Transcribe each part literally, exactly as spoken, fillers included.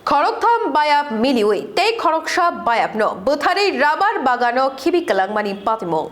Khoroktham bayap miliwi tei khoroksa bayapno bwtharwi rabar bagano khibi kwlangmani patimung.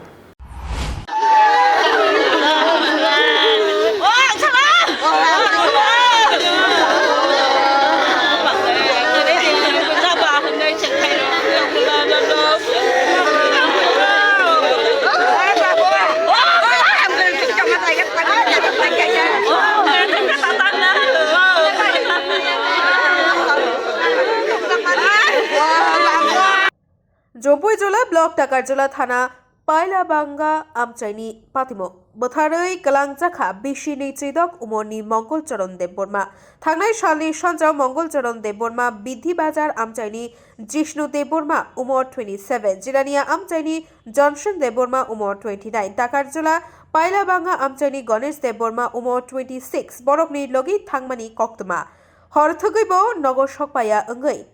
Jompuijola block Takarjola thana Pailabanga amchaini patimung bwtharwi kwlangjakha bisi ni chidok umorni Mongol Charan Debbarma. Thangnai salni sanja Mongol Charan Debbarma Bidhi Bazar amchaini Jishnu Debbarma umor twenty seven, Jirania amchaini Johnson Debbarma umor twenty nine, Takarjola Pailabanga amchaini Ganesh Debbarma umor twenty six borokni logi thangmani koktwma. Hor thwgwibo nogo sokpaya wngwi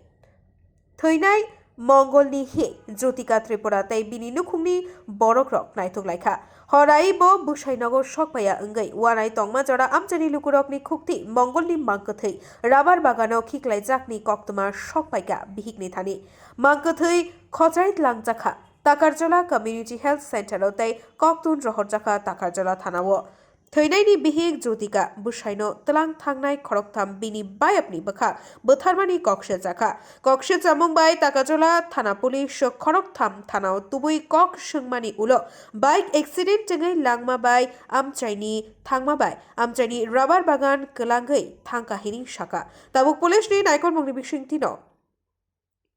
thwinai Mongolni hi Jyotika Tripura tei bini nukhungni borokrok naithok laikha. Horai bo bwsai nogo sokpaya wngwi wanai tongma jora amchaini lukurokni khukti Mongolni mangkwthwi rabar bagano khiklaijakni koktwma sokpaikha bihikni thani. Mangkwthwi khochai tlangjakha. Takarjola Community Health Center-o tei koktun rohorjakha Takarjola thanao. Thwinaini bihik Jyotika bwsaino twlang thangnai khoroktham bini bayapni bwkha bwtharmani kok siljakha. Kok silchamung bai Takarjola thana police khoroktham thanao tubui kok swngmani ulo bike accident wngwi langma bai amchaini thangma bai amchaini rabar bagan kwlangwi thangkha hini saka. Tabuk police ni naikolmungni bisingtwino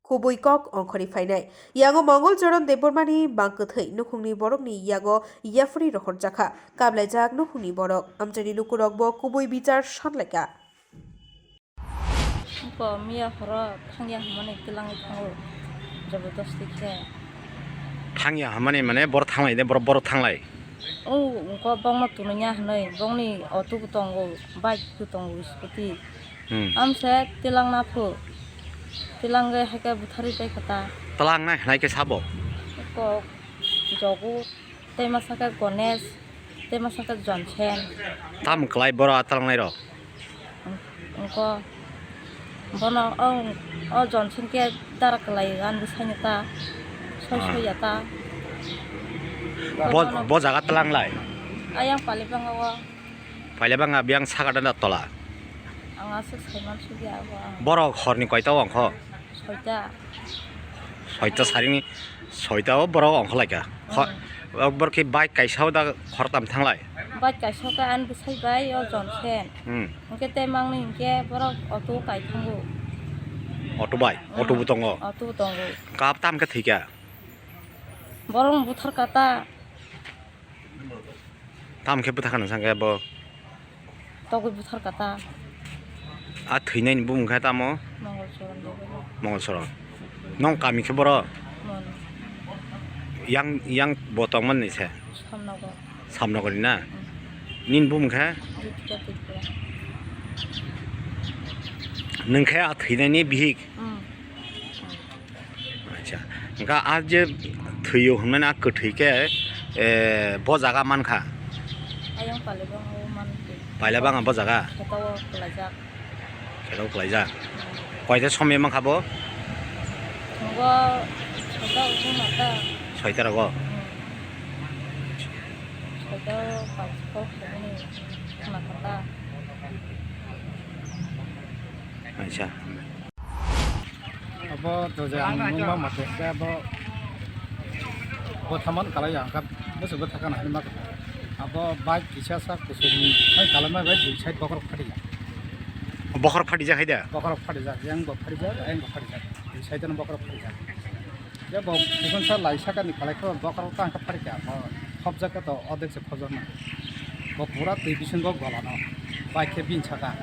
kubui kok ongkhorwi phainai. Yango Mongol Charan Debbarmani bangkwthwi nukhungni borokni yago yaphri rohorjakha. Kablaijak nukhungni borok, amchaini lukurokbo kubui bichar sanlaikha. Wngkha miya horo thangya hwnmani twlangwi thango, jobodosti khe. Thangya hwnmani mane borok thanglai de, borok, borok thanglai? O wngkha bongno tunui ya hwnwi, bongni auto bo tongo, bike bo tongo, scooty. Hmm. Amse tilang na phu. Tilang ge hai ke buthari pai kata. Tilang na hai ke sabo? Kok jogu, tei masa ke Ganesh, tei masa ke Johnson. Tam klai boro a tilang nai rok? Wngkha bono o, o Johnson ke dara klai gan bwsai ta. Soi, ah, soi ya ta. Bo, bono bo jaga tilang lai? Ayang pali banga o. Pailabanga biyang saka da tola. Ang aswk saiman sugya abo ang. Borok horni koita o ongkho? Soita. Soita saringni soita o borok ongkho laika. Ho-, hmm, borok khe bike kaisa o da khoroktham thanglai. Bike kaisa o khe ani bwsai bai o Johnson. Hmm. Hwnkhe tei mangni hwnkhe borok auto o kai thango. Auto bai, hmm, auto bo tongo. Auto bo tongo. Kap tam khe thwikha? Borok buthar kata. Tam khe bwtha khana sangkhe bo? Togwi bwthar kata. A thwinaini bumung khe tamo? Mongol Soron Debbarma. Mongol Soron. Nong kami khe boro? Mon. Yang, yang bo tongmani se? Samnogor. Samnogor ni na? Hmm. Nini bumung khe? Jyotika Tripura. Nwng khe a thwinaini bihik? Hmm. Acha, hwnkha a je thwiyo hwnmani a kwthwi khe, eh, bo jaga mankha? Ayang Palibang o mankha. Pailabang bo jaga? Kheto o kwlaijak. Kheto o kwlaijak. Koita somoi mankha bo? Bo soita o mata. Soita rogo? Hmm. Soita o paanch kok hwnwi khna kha ta. Acha. Abo to je ang nungma mate khe abo bothaman kalai ang kha bwswk bwtha kana hinwi ma kha. Abo bike kisa sak kusuni hai kalai ma bai dui side bokhorok phatijak. Bokhorok phatijak hai da? Bokhorok phatijak, yang bo phatijak, ayang bo phatijak. Dui side no bokhorok phatijak. Je bo chikon sa lai saka ni kalai kho bokhorok tang kha phatijak. Bo khopjak khe to odek se khopjak na. Bo pura twi bisingo golano. Bike khe bini saka.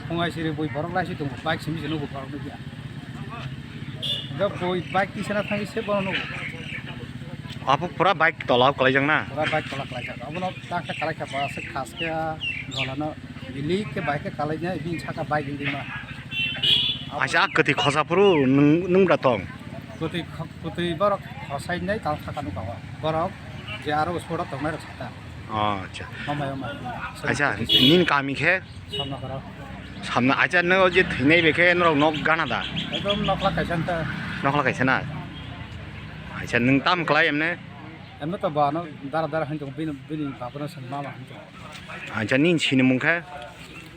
Phungai siri bui borok lai si tongo. Bike simi se nugo borok nugya. Hwnkhe bui bike tisana thangwi se bono nugo. Abo pura bike tola o kwlaijak na? Pura bike tola kwlaijak. Abono ta khe kwlai kha ba se khas khe golano bili khe bike khe kwlainai bini saka bike wngwi ma. Aisa a kwtwi khosa phuru nwng, nwng da tong? Kwtwi kho-, kwtwi borok khosai nai tal saka nukha o. Borok je aro spot o tongnai rok saka. Oh, acha. Hambai, hambai. Acha, nini kami khe? Somnogoro. Samno acha no je thwinai bekhe norok nok gana da? Ekdom nokla kaisa ta. Nokla kaisa na? Acha nwng tam klai emne? Emne to ba no dara dara hin tong bini bini baba no sen mama hin tong. Acha nin sini mungkha?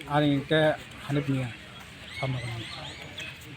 Ani ke hanip niya. Samno gana.